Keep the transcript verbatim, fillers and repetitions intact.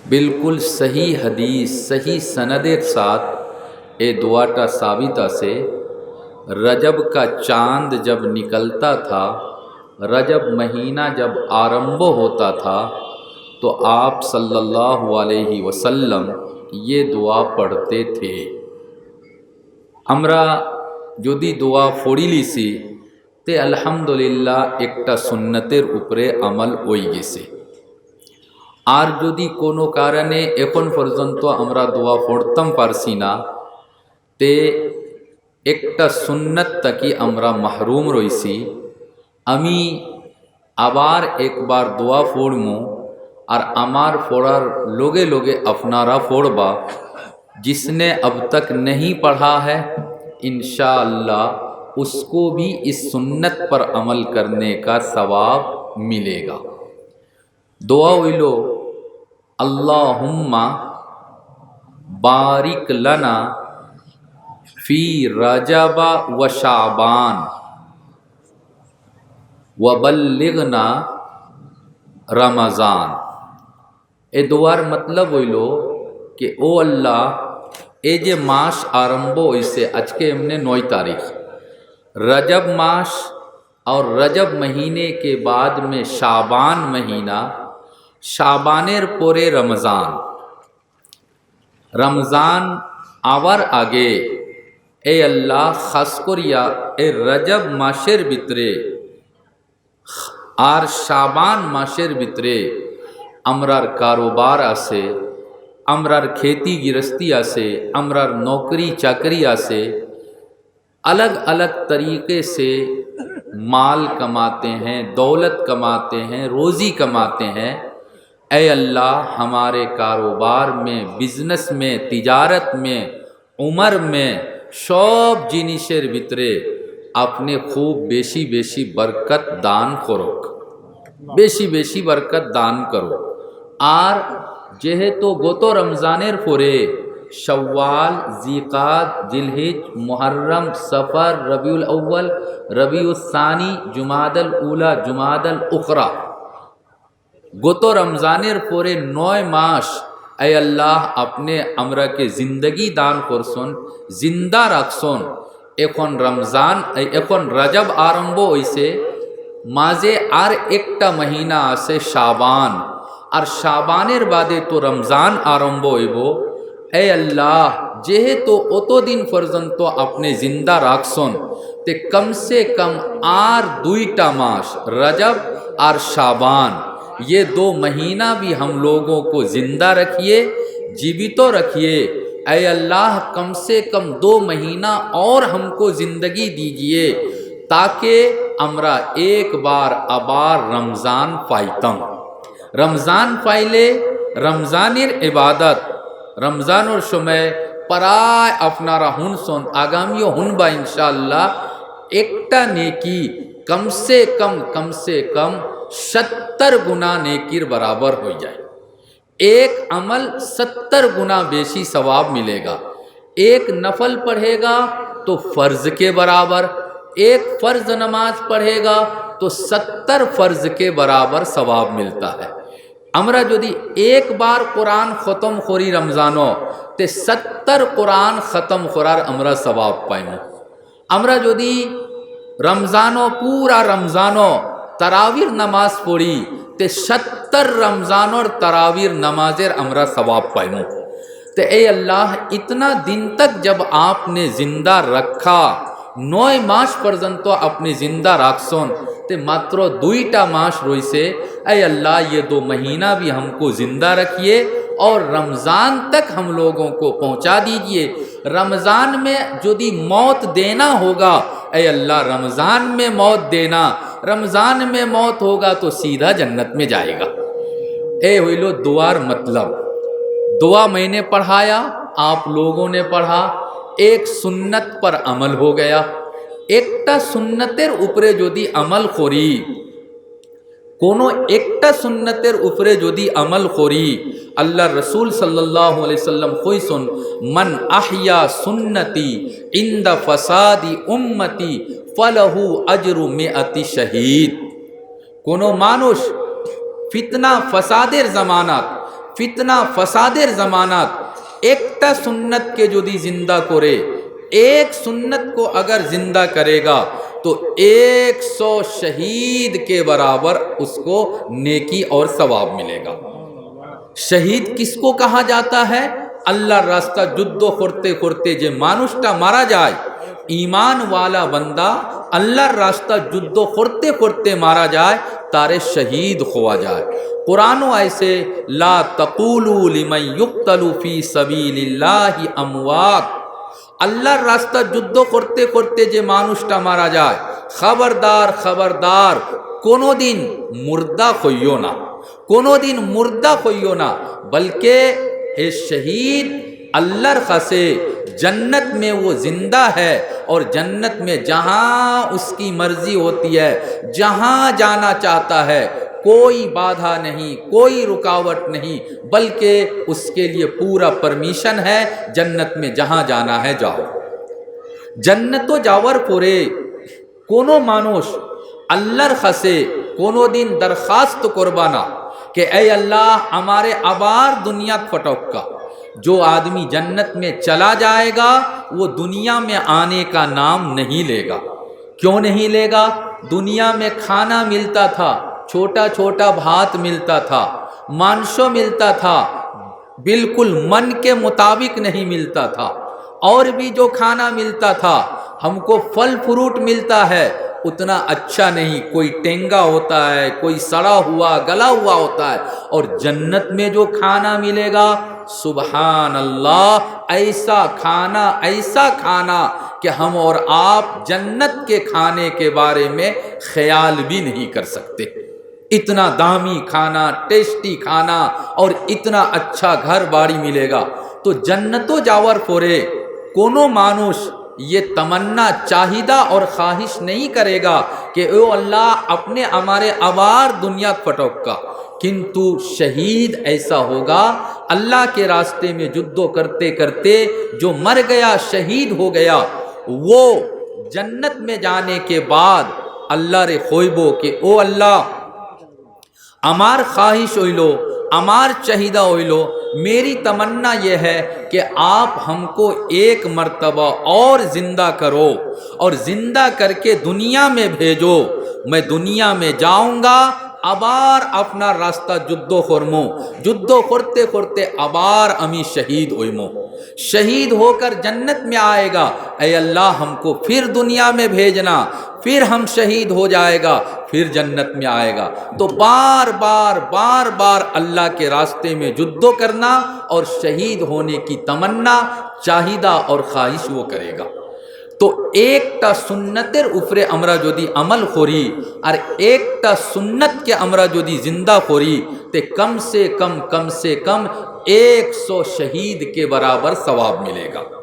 बिल्कुल सही हदीस, सही सनदर साथ ए दुआटा साबित আছে। रजब का चांद जब निकलता था, रजब महीना जब आरंभ होता था, तो आप सल्लल्लाहु अलैहि वसल्लम ये दुआ पढ़ते थे। আমরা যদি দোয়া পড়িলিছি, তে আলহামদুলিল্লাহ একটা সুন্নতের উপরে আমল অই গেছে। আর যদি কোনো কারণে এখন পর্যন্ত আমরা দোয়া পড়তাম পারছি না, তে একটা সুন্নত থাকি আমরা মাহরুম রইছি। আমি আবার একবার দোয়া পড়মু, আর আমার পড়ার লগে লগে আপনারা পড়বা। जिसने अब तक नहीं पढ़ा है, इंशाअल्लाह उसको भी इस सुन्नत पर अमल करने का सवाब मिलेगा। দোয়া অইলো, আল্লাহুম্মা বারিক লানা ফি রাজাবা ওয়া শাবান ওয়া বাল্লিগনা রমাজান। এ দোয়ার মতলব অইলো যে, ও আল্লাহ, এ যে মাস আরম্ভ অইছে, আজকে এমনে নয় তারিখ, রজব মাস, और रजब महीने के बाद में शाबान महीना, শাবানের পরে রমজান, রমজান আওয়ার আগে, এ আল্লাহ, খাস করিয়া এ রজব মাসের ভিতরে আর শাবান মাসের ভিতরে আমরার কারোবার আছে, আমরার খেতি গিরস্তি আছে, আমরার নকরি চাকরি আছে, अलग अलग तरीके से माल कमाते हैं, दौलत कमाते हैं, रोज़ी कमाते हैं। ऐ अल्लाह, हमारे कारोबार में, बिजनेस में, तिजारत में, उमर में, সব জিনিসের ভিতরে আপনি খুব বেশি বেশি বরকত দান করুক, বেশি বেশি বরকত দান করুক। আর যেহেতু গত রমজানের পরে শাওয়াল, জিকাদ, জিলহিজ, মুহররম, সফর, রবিউল আউয়াল, রবিউস সানি, জুমাদাল উলা, জুমাদাল উখরা, গত রমজানের পরে নয় মাস, আয় আল্লাহ, আপনে আমরাকে জিন্দেগি দান করছন, জিন্দা রাখছন। এখন রমজান, এই এখন রজব আরম্ভ অইছে, মাঝে আর একটা মহিনা আছে শাবান, আর শাবানের বাদে তো রমজান আরম্ভ অইবো। এ আল্লাহ, যেহেতু অতদিন পর্যন্ত আপনে জিন্দা রাখছন, তে কম সে কম আর দুইটা মাস, রজব আর শাবান, ये दो महीना भी हम लोगों को जिंदा रखिए, जीवित रखिए। ऐ अल्लाह, कम से कम दो महीना और हमको जिंदगी दीजिए, ताकि আমরা একবার আবার রমজান পাইতাম। রমজান পাইলে রমজানের ইবাদত, রমজানের সময় প্রায় আপনারা হুনছন, আগামীও হুনবা ইনশাআল্লাহ, একটা নেকি কম সে কম, কম সে কম সত্তর গুনা নেকির বরাবর হয়ে যায়। एक अमल सत्तर गुना बेशी सवाब मिलेगा। एक नफल पढ़ेगा तो फर्ज के बराबर, एक फर्ज नमाज पढ़ेगा तो सत्तर फर्ज के बराबर सवाब मिलता है। আমরা যদি একবার কোরআন খতম করি রমজানো, তে সত্তর কোরআন খতম করার আমরা সওয়াব পাইমু। আমরা যদি রমজানো, পুরা রমজানো তারাবির নামাজ পড়ি, তে সত্তর রমজানোর তারাবির নামাজের আমরা সওয়াব পাইমু। তে এই আল্লাহ, ইতনা দিন তক জব আপনে জিন্দা রাখা, নয় মাস পর্যন্ত আপনে জিন্দা রাখছন, তে মাত্র দুইটা মাস রইছে। ऐ अल्लाह, ये दो महीना भी हमको जिंदा रखिए और रमज़ान तक हम लोगों को पहुँचा दीजिए। রমজান মে যদি মউত দেনা হোগা, ऐ अल्लाह, রমজান মে মউত দেনা, রমজান মে মউত হোগা তো সিধা জন্নত মে যায়েগা। এ হইল দোয়ার মতলব। দোয়া मैंने पढ़ाया, आप लोगों ने पढ़ा, एक सुन्नत पर अमल हो गया। একটা সুন্নতের উপরে যদি আমল করি, কোনো একটা সুন্নতের উপরে যদি আমল করি, আল্লাহর রাসূল সাল্লাল্লাহু আলাইহি সাল্লাম কইছন, "মান আহইয়া সুন্নতি ইনদা ফাসাদি উম্মতি ফালাহু আজরু মিআতি শাহীদ।" কোনো মানুষ ফিতনা ফাসাদের জামানাত, ফিতনা ফাসাদের জামানাত একটা সুন্নতকে যদি জিন্দা করে, এক সুন্নত কো আগর জিন্দা করেগা, তো একশো শহীদ কে বরাবর উসকো নেকি অর সওয়াব মিলেগা। শহীদ কিসকো কাহা জাতা হ্যায়? আল্লাহর রাস্তা যুদ্ধ করতে করতে যে মানুষটা মারা যায়, ঈমান ওয়ালা বান্দা আল্লাহর রাস্তা যুদ্ধ করতে করতে মারা যায়, তারে শহীদ কওয়া যায়। কোরআনও আইছে, "লা তাকুলু লিমান ইউকতালু ফি সাবিলিল্লাহি আমওয়াত।" আল্লাহর রাস্তা যুদ্ধ করতে করতে যে মানুষটা মারা যায়, খবরদার, খবরদার, কোনোদিন মুর্দা কইও না, কোনোদিন মুর্দা কইও না, বলকে হে শহীদ, अल्लाहर ख़ासे जन्नत में वो ज़िंदा है और जन्नत में जहाँ उसकी मर्ज़ी होती है, जहाँ जाना चाहता है, कोई बाधा नहीं, कोई रुकावट नहीं, बल्कि उसके लिए पूरा परमिशन है, जन्नत में जहाँ जाना है जाओ। जन्नतो जावर परे কোনো মানুষ আল্লাহর কাছে কোনোদিন দরখাস্ত করবা না যে, "এ আল্লাহ, আমারে আবার দুনিয়াত ফটক্কা।" जो आदमी जन्नत में चला जाएगा, वो दुनिया में आने का नाम नहीं लेगा। क्यों नहीं लेगा? दुनिया में खाना मिलता था, छोटा-छोटा भात मिलता था, मांसो मिलता था, बिल्कुल मन के मुताबिक नहीं मिलता था। और भी जो खाना मिलता था, हमको फल फ्रूट मिलता है, उतना अच्छा नहीं, कोई टेंगा होता है, कोई सड़ा हुआ, गला हुआ होता है। और जन्नत में जो खाना मिलेगा, सुबहान अल्लाह, ऐसा खाना, ऐसा खाना कि हम और आप जन्नत के खाने के बारे में ख्याल भी नहीं कर सकते। इतना दामी खाना, टेस्टी खाना और इतना अच्छा घर बाड़ी मिलेगा। तो जन्नतो जावर परे कोनो मानुष ये तमन्ना, चाहिदा और ख्वाहिश नहीं करेगा कि ओ अल्लाह, अपने हमारे आबार दुनिया फटक्का। किंतु शहीद ऐसा होगा, अल्लाह के रास्ते में जुद्दो करते करते जो मर गया, शहीद हो गया, वो जन्नत में जाने के बाद अल्लाहरे कइबो कि ओ अल्लाह, আমার খাহিশ অইলো, আমার চাহিদা অইলো, मेरी तमन्ना ये है कि आप हमको एक मरतबा और ज़िंदा करो और ज़िंदा करके दुनिया में भेजो। मैं दुनिया में जाऊंगा, আবার আপনার রাস্তা যুদ্ধ করমু, যুদ্ধ করতে করতে আবার আমি শহীদ অইমু। शहीद होकर जन्नत में आएगा, ऐ अल्लाह, हमको फिर दुनिया में भेजना, फिर हम शहीद हो जाएगा, फिर जन्नत में आएगा। तो बार बार, बार बार अल्लाह के रास्ते में जुद्दो करना और शहीद होने की तमन्ना, चाहिदा और ख्वाहिश वो करेगा। তো একটা সুন্নতের উপরে আমরা যদি আমল করি আর একটা সুন্নতকে আমরা যদি জিন্দা করি, তে কম সে কম, কম সে কম একশো শহীদ কে বরাবর সওয়াব মিলেগা।